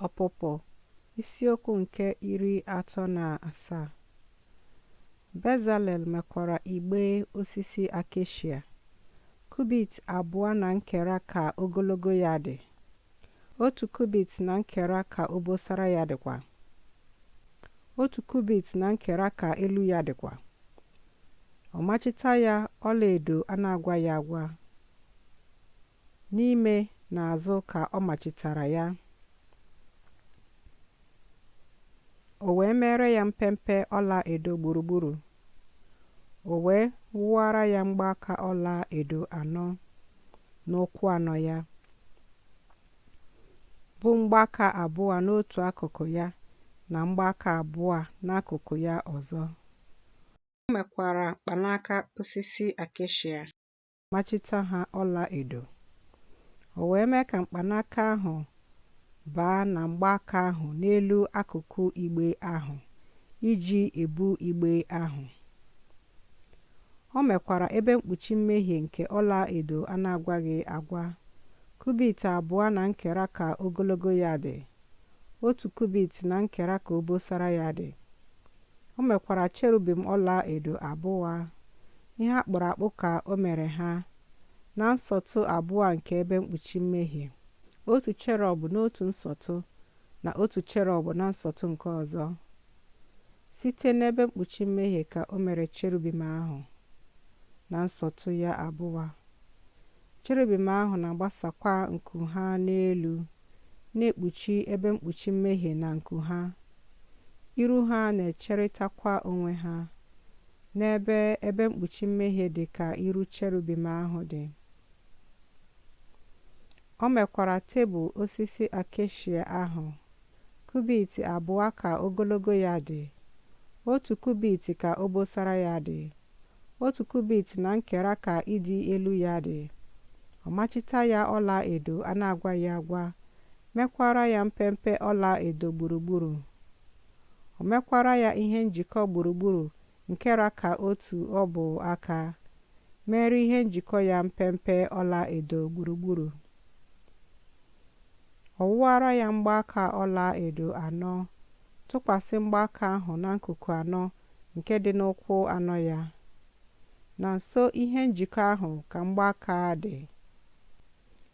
Ọpụpụ isiokwu nke 37. Bezalel mekwara igbe osisi akeshịa, kubit abụọ na nkera ka ogologo ya dị, otu kubit na nkera ka obosara ya dịkwa, otu kubit na nkera ka elu ya dịkwa. Ọ machita ya ọlaedo a na-agwaghị agwa, n'ime na azụ ka ọ machitara ya. O wee mere ya mpempe ọla edo gburugburu. O wee wụọra ya mgbaaka ọla edo anọ n'ụkwụ anọ ya, bụ mgbaaka abụọ n'otu akụkụ ya na mgbaaka abụọ n'akụkụ ya ọzọ. O mekwara mkpanaka osisi akeshịa, machita ha ọla edo. O wee mee ka mkpanaka ahụ baa na mgbaaka ahụ n'elu akụkụ igbe ahụ iji ebu igbe ahụ. O mekwara ebe mkpuchi mmehie nke ọla edo a na-agwaghị agwa, kubit abụọ na nkera ka ogologo ya dị, otu kubit na nkera ka obosara ya dị. O mekwara cherubim ọla edo abụọ, ihe a kpụrụ akpụ ka o mere ha, na nsọtụ abụọ nke ebe mkpuchi mmehie, otu cherub n'otu nsọtụ na otu cherub na nsọtụ nke ọzọ. Site n'ebe mkpuchi mmehie ka o mere cherubim ahụ na nsọtụ ya abụọ. Cherubim ahụ na-agbasakwa nku ha n'elu, na-ekpuchi ebe mkpuchi mmehie na nku ha. Iru ha na-echerịtakwa onwe ha, n'ebe ebe mkpuchi mmehie dị ka iru cherubim ahụ dị. O mekwara tebụl osisi akeshịa ahụ, kubit abụọ ka ogologo ya dị, otu kubit ka obosara ya dị, otu kubit na nkera ka ịdị elu ya dị. Ọ machita ya ọla edo a na-agwaghị agwa, mekwara ya mpempe ọla edo gburugburu. O mekwara ya ihe njikọ gburugburu nke ra ka otu ọbụ aka, mere ihe njikọ ya mpempe ọla edo gburugburu. Ọ wụọra ya mgbaaka ọla edo anọ, tụkwasị mgbaaka ahụ na nkuku anọ nke dị n'ụkwụ anọ ya. Na nso ihe njikọ ahụ ka mgbaaka dị,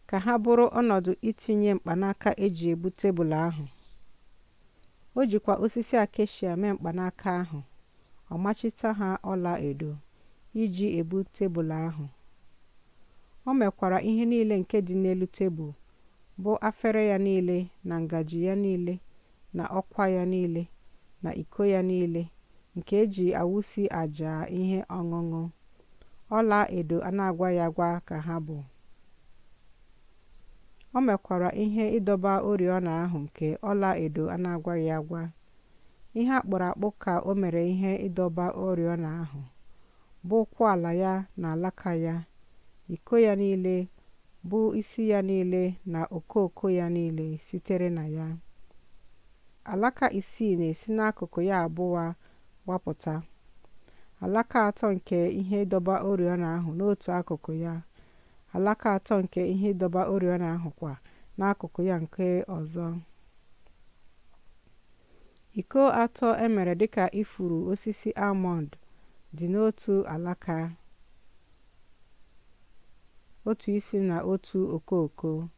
ka ha bụrụ ọnọdụ itinye mkpanaka eji ebu tebụl ahụ. O jikwa osisi akeshịa mee mkpanaka ahụ, ọ machita ha ọla edo iji ebu tebụl ahụ. O mekwara ihe niile nke dị n'elu tebụl, bụ afere ya niile na ngaji ya niile na ọkwa ya niile na iko ya niile nke eji awụsi àjà ihe ọṅụṅụ. Ọla edo a na-agwaghị agwa ka ha bụ. O mekwara ihe ịdọba oriọna ahụ nke ọla edo a na-agwaghị agwa. Ihe a kpụrụ akpụ ka o mere ihe ịdọba oriọna ahụ, bụ ụkwụ ala ya na alaka ya, iko ya niile, bụ isi ya niile na okooko ya niile sitere na ya. Alaka isii na-esi n'akụkụ ya abụọ wapụta, alaka atọ nke ihe ịdọba oriọna ahụ n'otu akụkụ ya, alaka atọ nke ihe ịdọba oriọna ahụ kwa n'akụkụ ya nke ọzọ. Iko atọ e mere dịka ifuru osisi almọnd dị n'otu alaka, otu isi na otu okooko.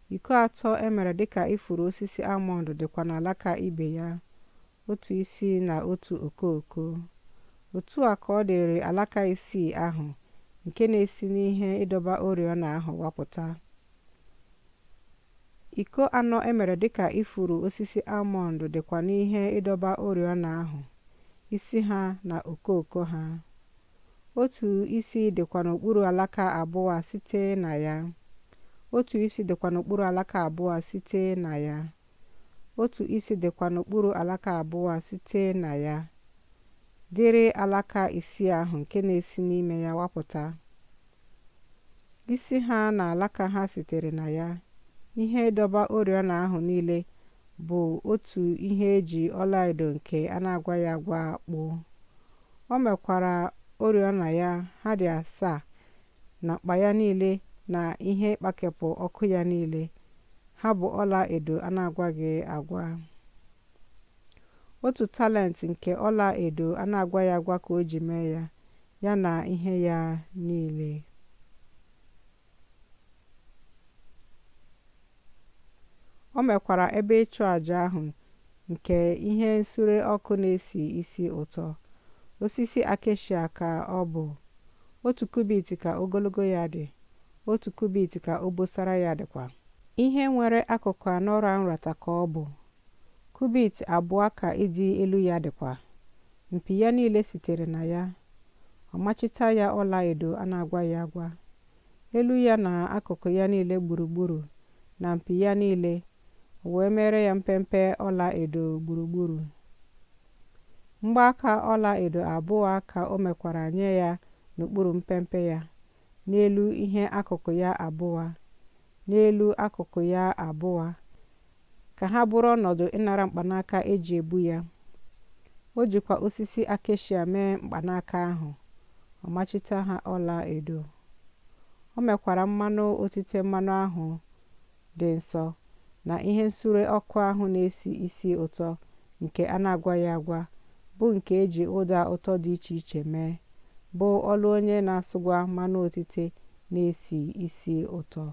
Iko atọ e mere dịka ifuru osisi almọnd dịkwa n'alaka ibe ya, otu isi na otu okooko. Otu a ka ọ dịrị alaka isii ahụ nke na-esi n'ihe ịdọba oriọna ahụ wapụta. Iko anọ e mere dịka ifuru osisi almọnd dịkwa n'ihe ịdọba oriọna ahụ, isi ha na okooko ha. Otu isi dịkwa n'okpuru alaka abụọ site na ya. Otu isi dịkwa n'okpuru alaka abụọ site na ya. Otu isi dịkwa n'okpuru alaka abụọ site na ya, dịrị alaka isii ahụ nke na-esi n'ime ya wapụta. Isi ha na alaka ha sitere na ya. Ihe ịdọba oriọna ahụ niile bụ otu ihe eji ọlaedo nke a na-agwaghị agwa kpụọ. O mekwara oriọna ya, ha dị asaa, na mkpa ya niile na ihe ịkpakepụ ọkụ ya niile, Ha bụ ọla edo a na-agwaghị agwa. Otu talent nke ọla edo a na-agwaghị agwa ka o ji mee ya, ya na ihe ya niile. O mekwara ebe ịchụ aja ahụ nke ihe nsure ọkụ na-esi isi ụtọ. Osisi akeshịa ka ọ bụ. Otu kubit ka ogologo ya dị, otu kubit ka obosara ya dịkwa. Ihe nwere akụkụ anọ ra nrata ka ọ bụ. Kubit 2 ka ịdị elu ya dịkwa. Mpi ya niile sitere na ya. Ọ machita ya ọla edo a na-agwaghị agwa. Elu ya na akụkụ ya niile gburugburu, na mpi ya niile, o wee mere ya mpempe ọla edo gburugburu. Mgbaaka ọla edo abụọ ka o mekwara nye ya n'okpuru mpempe ya, n'elu ihe akụkụ ya abụọ, n'elu akụkụ ya abụọ, ka ha bụrụ ọnọdụ ịnara mkpanaka e ji ebu ya. O jikwa osisi akeshịa mee mkpanaka ahụ, ọ machita ha ọla edo. O mekwara mmanụ otite mmanụ ahụ dị nsọ, na ihe nsure ọkụ ahụ na-esi isi ụtọ nke a na-agwaghị agwa, bụ nke e ji ụda ụtọ dị iche iche mee, bụ ọlụ onye na-asụgwa mmanụ otite na-esi isi ụtọ.